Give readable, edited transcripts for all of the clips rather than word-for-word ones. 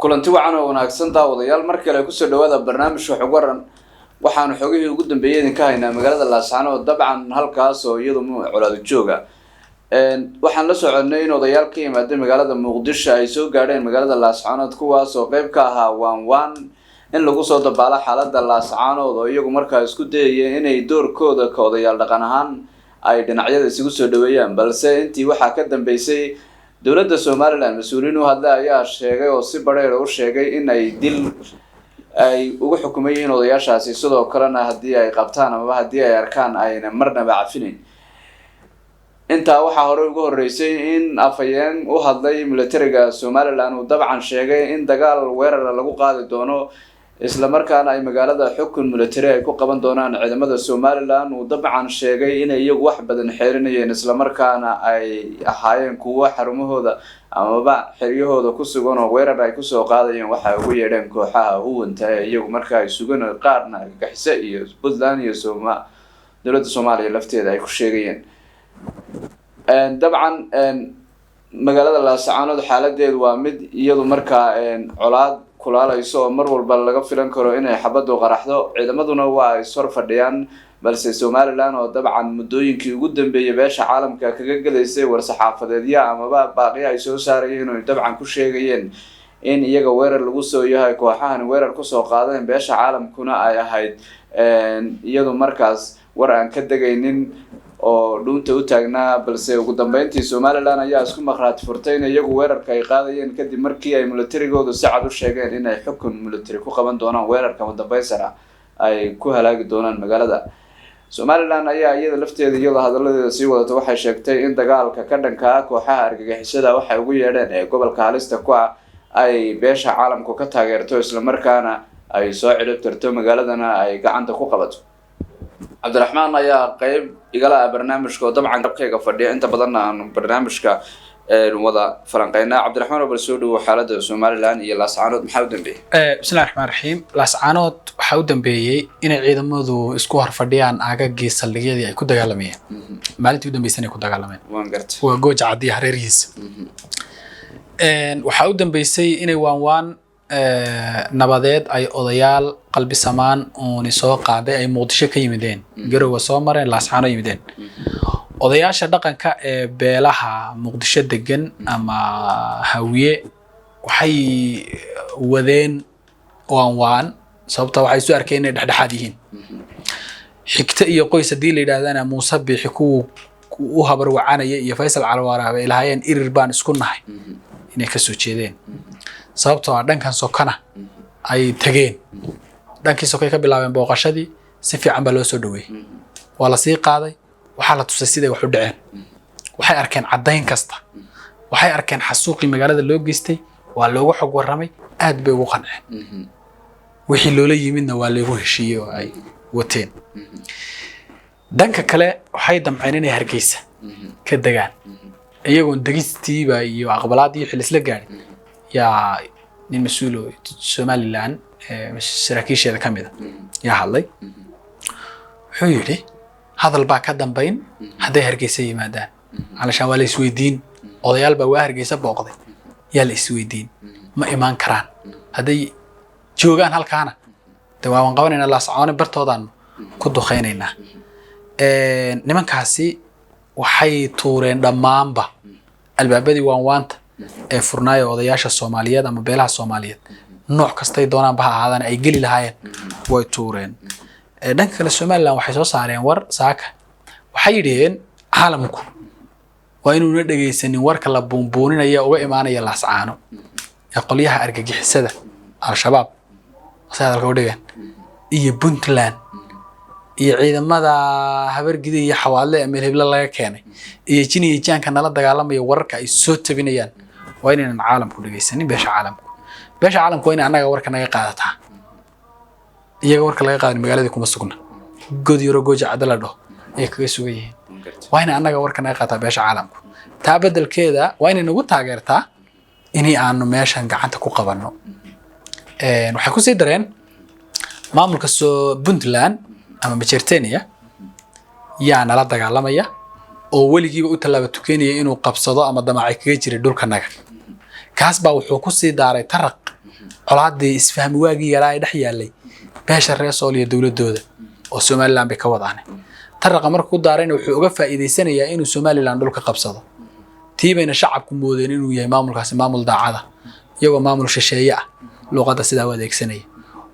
Kulanti wacan oo wanaagsan, daawadayaal. Mar kale kusoo dhawaada barnaamijka Xog Waran. Waxaanu xogihii ugu dambeeyay idinka haynaa magaalada Laascaanood, dabcan halkaas oo iyadu colaado jooga. Waxaan la soconay in odayaal ka yimaada magaalada Muqdisho ay soo gaadheen magaalada Laascaanood, kuwaas oo qeyb ka ahaa waan waan in lagu soo dabaalo xaalada Laascaanood, oo iyagu markaa isku dayaya inay doorkooda ka odayaal dhaqan ahaan ay dhinacyada isugu soo dhaweeyaan. Balse intii waxaa ka dambeysay, dowladda Somaliland mas-uuliyiin u hadlay ayaa sheegay oo si badheer u sheegay in ay dil ay ugu xukuman yihiin odayaashaasi, sidoo kalena haddii ay qabtaan amaba haddii ay arkaan ayna marnaba cafinayn. Intaa waxaa horey ugu horreysay in afhayeen u hadlay militariga Somaliland uu dabcan sheegay in dagaal weerara lagu qaadi doono, islamarkaana ay magaalada xukun military ay ku qaban doonaan ciidamada Somaliland. Uu dabcan sheegay inay iyagu wax badan xeerinayeen, islamarkaana ay ahaayeen kuwo xarumahooda amaba xeryahooda ku sugan oo weerar ay kusoo qaadayeen waxay ugu yeedheen kooxaha huwanta ee iyagu marka ay sugan, qaarna argagixiso iyo Puntland iyo dowladda Soomaaliya lafteeda ay ku sheegayeen. Dabcan magaalada Laascaanood xaaladeedu waa mid iyadu markaa colaad kulaalayso oo mar walba laga filan karo inay xabaddu qaraxdo, ciidamaduna waa ay ishor fadhiyaan. Balse Somaliland oo dabcan muddooyinkii ugu dambeeyay beesha caalamka kaga gelaysay war-saxaafadeedya amaba baaqyo ay soo saarayeen oo dabcan ku sheegayeen in iyaga weerar lagu soo yahay, kooxahan weerar kusoo qaadeen, beesha caalamkuna ay ahayd iyadu markaas war aan ka degaynin oo dhuunta u taagnaa. Balse ugu dambeyntii Somaliland ayaa isku maqraati furtay in iyagu weerarka ay qaadayeen, kadib markii ay militarigoodu si cad u sheegeen inay xukun military ku qaban doonaan, weerarka madambeysana ay ku halaagi doonaan magaalada. Somaliland ayaa iyada lafteeda, iyadoo hadaladeeda sii wadata, waxay sheegtay in dagaalka ka dhanka ah kooxaha argagixisada waxay ugu yeedheen ee gobolka halista ku ah ay beesha caalamku ka taageerto, islamarkaana ay soo ciribtirto, magaaladana ay gacanta ku qabato. Cabdiraxmaan ayaa qeyb igala ah barnaamijka oo dabcan qabkayga fadhiya, inta badanna aanu barnaamijka wada falanqeynaa. Cabdiraxmaan oo bal soo dhawo, xaalada Somaliland iyo Laascaanood maxaa u dambeeyey? Bismillahi raxmaan raxiim. Laascaanood waxaa u dambeeyey inay ciidamadu isku horfadhiyaan aagagii saldhigyadii ay ku dagaalamayeen maalintii u dambeysana ay ku dagaalameen. Waan gartay. Waa Gooja Caddiya hareerihiisa. Waxaa u dambeysay inay waanwaan nabadeed ay odayaal qalbi samaan uuni soo qaaday ay Muqdisho ka yimideen, Garowe soo mareen, Laascaano yimideen. Odayaasha dhaqanka ee beelaha Muqdisho degan ama Hawiye waxay wadeen waan waan, sababta waxay isu arkeen inay dhexdhexaad yihiin, xigto iyo qoys haddii la yidhahdana Muuse Biixi kuwu u habarwacanaya iyo Faysal Calwaaraab ay lahaayeen irir baan isku nahay inay kasoo jeedeen, sababtoo ah dhankan sokana ay tageen. Dhankii sokay ka bilaabeen booqashadii, si fiican baa loo soo dhaweeyey, waa lasii qaaday, waxaa la tusay siday wax u dhaceen, waxay arkeen caddayn kasta, waxay arkeen xasuuqii magaalada loo geystay, waa looga xog warramay, aad bay ugu qanceen. Wixii loola yimidna waa loogu heshiiyey oo ay wateen. Dhanka kale waxay damceen inay Hargeysa ka degaan, iyagoon degistiiba iyo aqbalaadii wixii laisla gaadhin yaa nin mas-uul oo Somaliland saraakiisheeda ka mid a yaa hadlay. Wuxuu yidhi hadal baa ka dambayn hadday Hargeysa yimaadaan, calashaan waa la isweydiin. Odayaal baa waa Hargeysa booqday, yaa la isweydiin, ma imaan karaan. Hadday joogaan halkaana de waan qabanaynaa, Laascaone bartoodaan ku duqeynaynaa. Nimankaasi waxay tuureen dhammaanba albaabadii waanwaanta ee furnaaya odayaasha Soomaaliyeed ama beelaha Soomaaliyeed nooc kastay doonaanba ha ahaadaan ay geli lahaayeen, way tuureen. Dhanka kale Somaliland waxay soo saareen war saaka. Waxay yidhaheen caalamku waa inuuna dhegaysanin warka la buunbuuninaya uga imaanaya Laascaano ee qolyaha argagixisada Al-Shabaab say hadalka u dhigeen iyo Puntland iyo ciidamada Habargida iyo Xawaadle ee meel heblo laga keenay iyo jin iyo jaanka nala dagaalamaya. Wararka ay soo tabinayaan waa inaynan caalamku dhegaysanin. Beesha caalamku waa inay annaga warka naga qaadataa, iyaga warka laga qaadan. Magaaladii kuma sugna, god yaro Gooja Cadda la dhaho ayay kaga sugan yihiin. Waa inay annaga warka naga qaataa beesha caalamku. Taa beddelkeeda waa inay nagu taageertaa inay aanu meeshan gacanta ku qabanno. Waxay kusii dareen maamulka soo Puntland ama Majertenia yaa nala dagaalamaya oo weligiiba u tallaaba tukanaya inuu qabsado ama damacay kaga jiray dhulkanaga. Kaas baa wuxuu kusii daaray taraq colaadii isfahmi waagii yaraa ee dhex yaalay beesha reer Sool iyo dowladooda oo Somaliland bay ka wadaane. Taraqa markuu ku daarayna, wuxuu uga faa'iidaysanayaa inuu Somaliland dhulka qabsado. Tii bayna shacabku moodeen inuu yahay maamulkaasi maamul daacada, iyagoo maamul shisheeye ah luuqadda sidaa u adeegsanaya.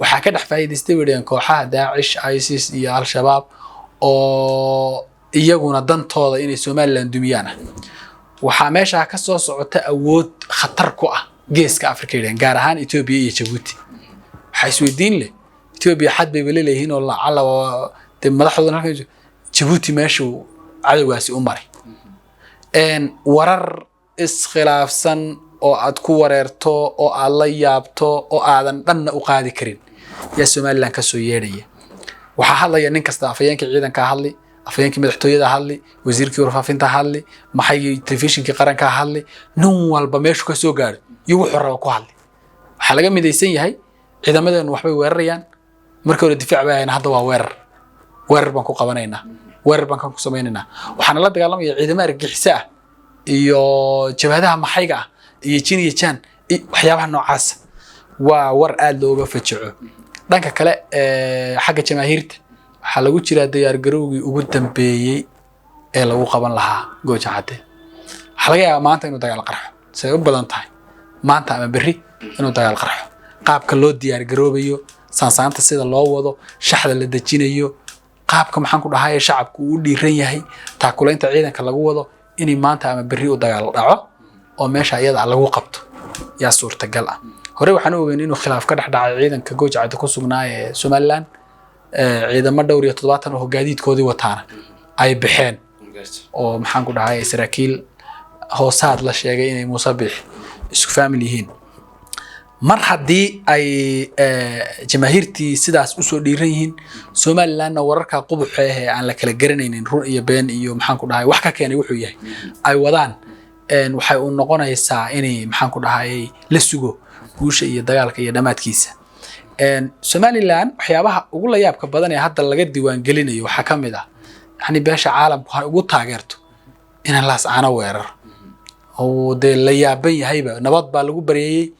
Waxaa ka dhex faa'iidaystay, bay dhaheen, kooxaha Daacish, ISIS iyo Al-Shabaab oo iyaguna dantooda inay Somaliland dumiyaan ah. Waxaa meeshaa ka soo socota awood khatar ku ah Geeska Afrika, yidhaheen, gaar ahaan Etoobiya iyo Jabuuti. Waxaa isweydiin leh, Etoobiya xad bayba leeyihiin oo lacala dee madaxdoodan halkan Jabuuti meeshuu cadowgaasi u maray. Warar iskhilaafsan oo aad ku wareerto oo aad la yaabto oo aadan dhanna u qaadi karin yaa Somaliland kasoo yeedhaya. Waxaa hadlaya nin kasta: afhayeenkii ciidankaa hadli, afhayeenkii madaxtooyada hadli, wasiirkii warfaafinta hadli, maxay, telefishinkii qarankaa hadli. Nin walba meeshu ka soo gaadho iyo wuxuu raba ku hadli. Waxaa laga midaysan yahay ciidamadeenu waxbay weerarayaan. Markii hore difaac bay ahayn, hadda waa weerar. Weerar baan ku qabanaynaa, weerar baan kan ku samaynaynaa. Waxaana la dagaalamaya ciidamo argagixiso ah iyo jabhadaha maxayga ah iyo jin iyo jaan iyo waxyaabaha noocaasa. Waa war aada looga fajaco. Dhanka kale, xagga jamaahiirta, waxaa lagu jiraa diyaargarowgii ugu dambeeyey ee lagu qaban lahaa Gooja Cadde. Waxaa laga yaabaa maanta inuu dagaal qarxo, siday u badan tahay maanta ama berri inuu dagaal qarxo. Qaabka loo diyaargaroobayo, saansaanta sida loo wado, shaxda la dejinayo, qaabka, maxaan ku dhahay, shacabku uu u dhiiran yahay, taakulaynta ciidanka lagu wado, inay maanta ama berri u dagaal dhaco oo meesha iyada lagu qabto yaa suurtagal ah. Hore waxaan u ogeyn inuu khilaaf ka dhex dhacay ciidanka Gooja Cadde ku sugnaa ee Somaliland. Ciidamo dhowr iyo toddobaatan oo gaadiidkoodii wataana ay baxeen oo, maxaan ku dhahay, saraakiil hoosaad la sheegay inay Muuse Biix isku faamil yihiin. Mar haddii ay jamaahiirtii sidaas usoo dhiiran yihiin, Somalilandna wararka qubuxa ah ee aan la kala garanaynin run iyo been iyo, maxaan ku dhahay, wax ka keenay wuxuu yahay ay wadaan, waxay u noqonaysaa inay, maxaan ku dhahay, la sugo guusha iyo dagaalka iyo dhammaadkiisa. Somaliland waxyaabaha ugu la yaabka badan ee hadda laga diiwaan gelinayo waxaa ka mid ah, yani, beesha caalamku ha ugu taageerto inaan Laascaano weeraro oo dee la yaaban yahayba. Nabad baa lagu baryayey,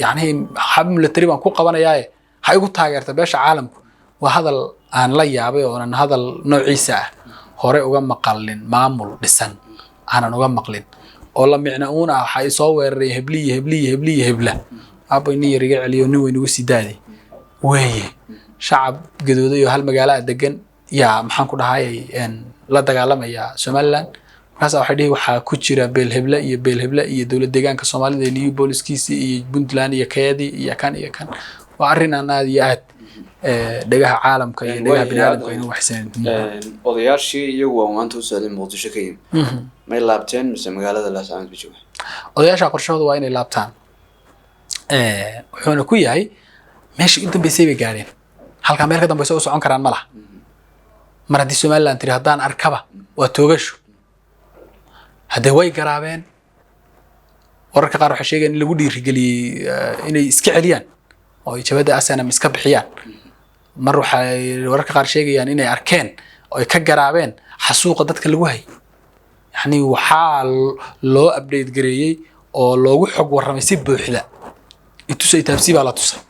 yani hab military baan ku qabanayaaye ha igu taageerta beesha caalamku. Waa hadal aan la yaabay oonan hadal noociisa ah hore uga maqalin, maamul dhisan aanan uga maqlin oo la micno uun ah. Waxaa isoo weeraray hebliyo hebliyo hebliyo hebla, aabay nin yar iga celiyo, nin weyn igu sii daadi weeye. Shacab gadooday oo hal magaalo ah degan yaa, maxaan ku dhahay, la dagaalamaya Somaliland. Markaasa waxay dhihi waxaa ku jira beelheble iyo beelheble iyo dowlad deegaanka Soomaalida iyo new booliskiisii iyo Puntland iyo keedii iyo kan iyo kan. Waa arrin aan aad iyo aad dhegaha caalamka iyo dhegaha biniaadamka aynu waxsanin. Odayaashii iyagu waa maanta u socday Muqdisho ka yimi, may laabteen mise magaalada Laascaanood ba joogaan? Odayaasha qorshahooda waa inay laabtaan. Wuxuuna ku yahay meeshii u dambeysay bay gaadheen. Halkaa meel ka dambeysa u socon karaan ma laha. Mar haddii Somaliland tiri haddaan arkaba waa toogasho, haddee way garaabeen. Wararka qaar waxay sheegayaan in lagu dhiirigeliyey inay iska celiyaan oo ay jabhadda SNM iska bixiyaan. Mar waxay wararka qaar sheegayaan inay arkeen oo ay ka garaabeen xasuuqa dadka lagu hayay. Yacni waxaa loo update gareeyey oo loogu xog warramay si buuxda. Itusay taabsi baa la tusay.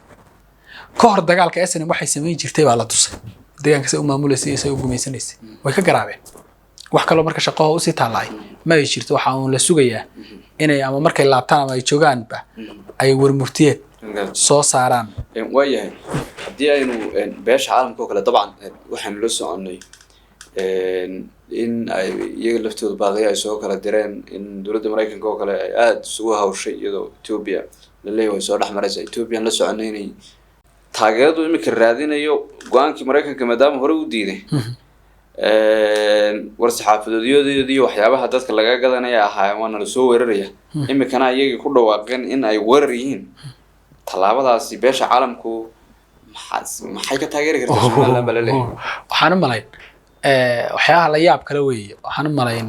Ka hor dagaalka SNM waxay samayn jirtay baa la tusay, deegaanka say u maamuleysay iyo say u gumaysanaysay. Way ka garaabeen. Wax kaloo marka shaqaho usii taalaay ma ay jirto. Waxa uun la sugayaa inay ama markay laabtaan ama ay joogaanba ay warmurtiyeed soo saaraan. Waayahay, haddii aynu beesha caalamka oo kale, dabcan waxaynu la soconnay in ay iyaga laftooda baaqiya ay soo kala direen, in dowladda Maraykanka oo kale ay aada isugu hawshay, iyadoo Ethiopia la leeyahay way soo dhex maraysa. Ethiopian la soconay inay taageeradu imika raadinayo go-aankii Maraykanka maadaama hore u diiday. War saxaafadoodyadoodii waxyaabaha dadka laga gadanaya ahaa waana lasoo weeraraya, imikana iyagii ku dhawaaqeen in ay weerar yihiin. Tallaabadaasi beesha caalamku maxaa maxay ka taageeri kartaa Somaliland baa laleeyahay? Waxaan u malayn waxyaabaha la yaab kale weeye. Waxaan u malayn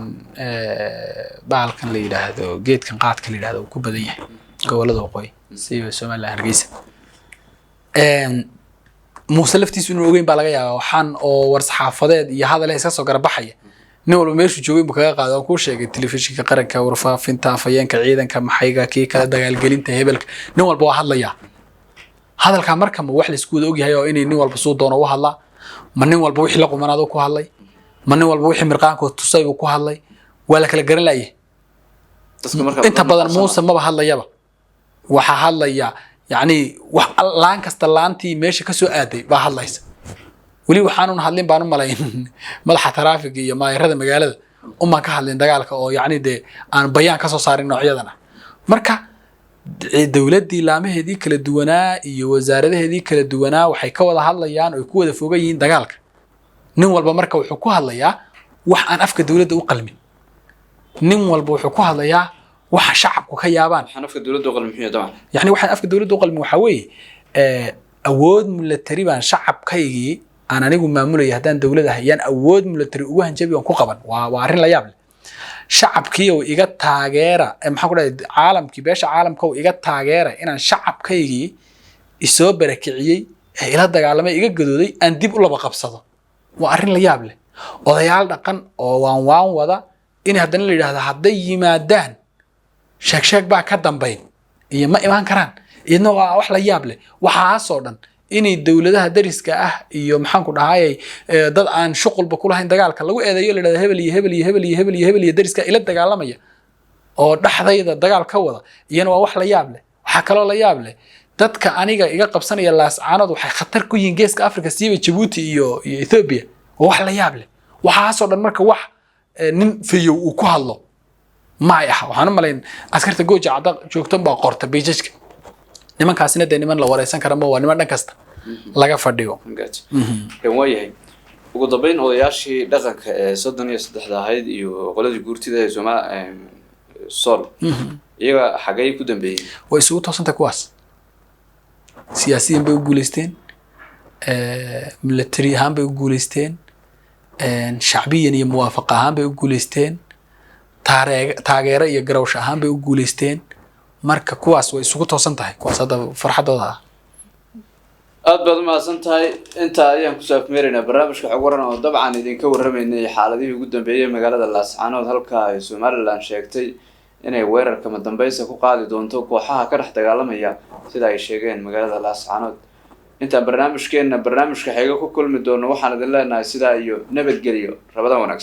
bahalkan la yidhaahdo, geedkan qaadka la yidhahdo, uu ku badan yahay gobolada waqooyi siba Somaliland, Hargeysa. Muuse laftiisu inuu ogeyn baa laga yaabaa waxaan oo war saxaafadeed iyo hadale iska soo garabaxaya. Nin walba meeshuu joogay buu kaga qaaday. Waan kuu sheegay, telefishinka qaranka, warfaafinta, afhayeenka ciidanka, maxayga kii kale, dagaalgelinta hebelka, nin walba waa hadlayaa. Hadalkaa marka ma wax laisku wada ogyahay oo inay nin walba suu doono u hadlaa? Ma nin walba wixii la qumanaado ku hadlay? Ma nin walba wixii mirqaankood tusay buu ku hadlay? Waa la kala garan laayahay. Dadka marka Inta badan Muuse maba hadlayaba. Waxaa hadlaya yacni wax laan kasta, laantii meesha kasoo aaday baa hadlaysa. Weli waxaanun hadlin baan u malayn madaxa taraafiga iyo maayarada magaalada umaan ka hadlin dagaalka, oo yacni dee aan bayaan kasoo saarin noocyadan ah. Marka dowladdii laamaheedii kala duwanaa iyo wasaaradaheedii kala duwanaa waxay ka wada hadlayaan oo ay ku wada fogan yihiin dagaalka. Nin walba marka wuxuu ku hadlayaa wax aan afka dowladda u qalmin. Nin walba wuxuu ku hadlayaa waxa shacabku ka yaabaan. Waxaan afka dowladda u qalin muxuu yahay dabcan? Yani waxaan afka dowladda u qalmin waxaa weeye awood milatari baan shacabkaygii aan anigu maamulaya haddaan dowlad ahay yaan awood milatari ugu hanjabi oon ku qaban. Waa arrin la yaab leh. Shacabkii oo iga taageera, maxaan ku dhahay, caalamkii, beesha caalamka oo iga taageera inaan shacabkaygii isoo barakiciyey ee ila dagaalamay, iga gadooday, aan dib u laba qabsado, waa arrin la yaab leh. Odayaal dhaqan oo waan waan wada in haddana la yidhaahdo hadday yimaadaan sheeg sheeg baa ka dambayn iyo ma imaan karaan, iyadna waa wax la yaab leh. Waxaasoo dhan inay dowladaha dariska ah iyo maxaan ku dhahayay dad aan shuqulba kulahayn dagaalka lagu eedeeyo, la yidhahdo hebel iyo hebel iyo hebel iyo hebel iyo hebel iyo dariska ila dagaalamaya oo dhexdayda dagaal ka wada, iyana waa wax la yaab leh. Waxaa kaloo la yaab leh, dadka aniga iga qabsanaya Laascaanood waxay khatar ku yihiin geeska Africa, siiba Jabuuti iyo Ethiopia, waa wax la yaab leh. Waxaasoo dhan marka wax nin fayow uu ku hadlo ma ay aha. Waxaan u malayn askarta Gooja Cadda joogtan baa qorta pages-ka. Nimankaasina dee niman la wareysan kara ma waa, niman dhan kasta laga fadhiyo. Waayahay, ugu dambeyn odayaashii dhaqanka ee 33-da ahayd iyo qoladii guurtida ee Sooma Sool, iyaga xagay ku dambeeyeen? Way isugu toosantay kuwaas. Siyaasiyan bay u guuleysteen, military ahaan bay u guuleysteen, shacbiyan iyo muwaafaqa ahaan bay u guuleysteen, taageero iyo garawsho ahaan bay u guuleysteen. Marka kuwaas way isugu toosan tahay kuwaas hadda farxadooda ah. Aad baad umahadsan tahay. Intaa ayaan kusoo afmeeraynaa barnaamijka Xog Waran oo dabcan idinka warramaynay xaaladihii ugu dambeeyey magaalada Laascaanood, halka ay Somaliland sheegtay inay weerarka madambeysa ku qaadi doonto kooxaha ka dhex dagaalamaya, sida ay sheegeen, magaalada Laascaanood. Intaan barnaamijkeena barnaamijka xiga ku kulmi doono, waxaan idin leenahay sidaa iyo nabadgeliyo, rabadan wanaagsan.